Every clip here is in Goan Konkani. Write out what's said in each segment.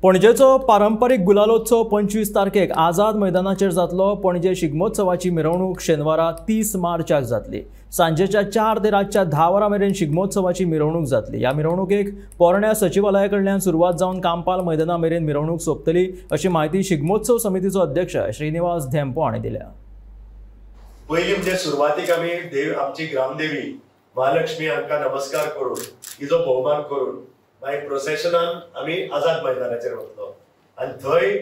पणजेचो पारंपरीक गुलालोत्सव 25 तारखेक आझाद मैदानाचेर जातलो। पणजे शिगमोत्सवाची मिरवणूक शेनवारा 30 मार्चाक जातली। सांजेच्या 4 ते रातच्या 10 वरां मेरेन शिगमोत्सवाची मिरवणूक जातली। ह्या मिरवणुकेक पोरण्या सचिवालया कडल्यान सुरवात जावन कांपाल मैदाना मेरेन मिरवणूक सोंपतली अशी म्हायती शिगमोत्सव समितीचो अध्यक्ष श्रीनिवास धेंपो हांणी दिल्या। पयलीं म्हणजे सुरवातीक आमी देव आमची ग्रामदेवी महालक्ष्मी हांकां नमस्कार करून तिचो भोवमान करून मागीर प्रोसेशनान आमी आझाद मैदानाचेर वतलो आनी थंय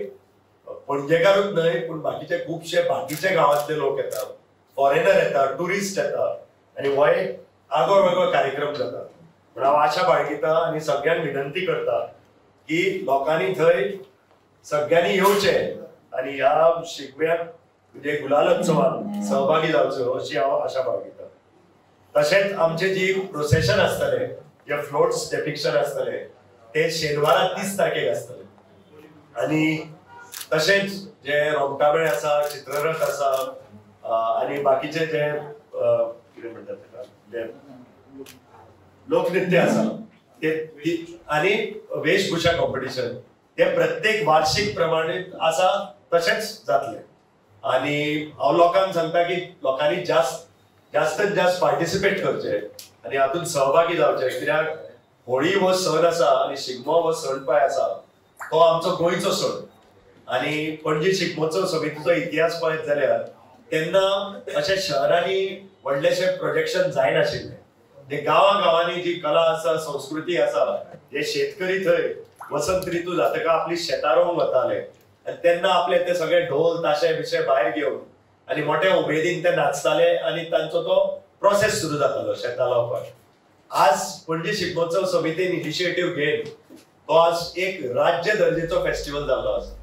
पणजेकारूच न्हय पूण बाकीचे खुबशे बाकीचे गांवांतले लोक येता, फॉरेनर येता, ट्युरिस्ट येता आनी हो एक आगळो वेगळो कार्यक्रम जाता। पूण हांव आशा बाळगिता आनी सगळ्यांक विनंती करता की लोकांनी थंय सगळ्यांनी येवचें आनी ह्या शिगम्याक म्हणजे गुलालोत्सवान सहभागी जावचो अशी हांव आशा बाळगिता। तशेंच आमचे जी प्रोसेशन आसतलें, जे फ्लोट्स डेपिक्शन आसतले ते शेनवारा 30 तारखेक आसतले आनी तशेंच जे रोमटामेळ आसा, चित्ररथ आसा आनी बाकीचे जे कितें म्हणटात तेका जे लोकनृत्य आसा ते आनी वेशभूषा कॉम्पिटिशन ते प्रत्येक वार्षिक प्रमाणे आसा तशेंच जातले। आनी हांव लोकांक सांगता की लोकांनी जास्तीत जास्त पार्टिसिपेट करचे आनी हातूंत सहभागी जावचे, कित्याक होळी हो सण आसा आनी शिगमो हो सण पळय आसा तो आमचो गोंयचो सण आनी पणजी शिगमोत्सव समितीचो इतिहास पळयत जाल्यार तेन्ना अशे शहरांनी व्हडलेशे प्रोजेक्शन जायनाशिल्लें। जे गांवां गांवांनी जी कला आसा, संस्कृती आसा, जे शेतकरी थंय वसंत ऋतू जातका आपली शेतां रोवंक वताले आनी तेन्ना आपले ते सगळे ढोल ताशे बिशे भायर घेवन आनी मोठ्या उमेदीन ते नाचताले आनी तांचो तो प्रोसेस सुरू जातालो शेतां लावपाक। आज पणजी शिगमोत्सव समितीन इनिशिएटीव घेवन तो आज एक राज्य दर्जेचो फेस्टिवल जाल्लो आसा।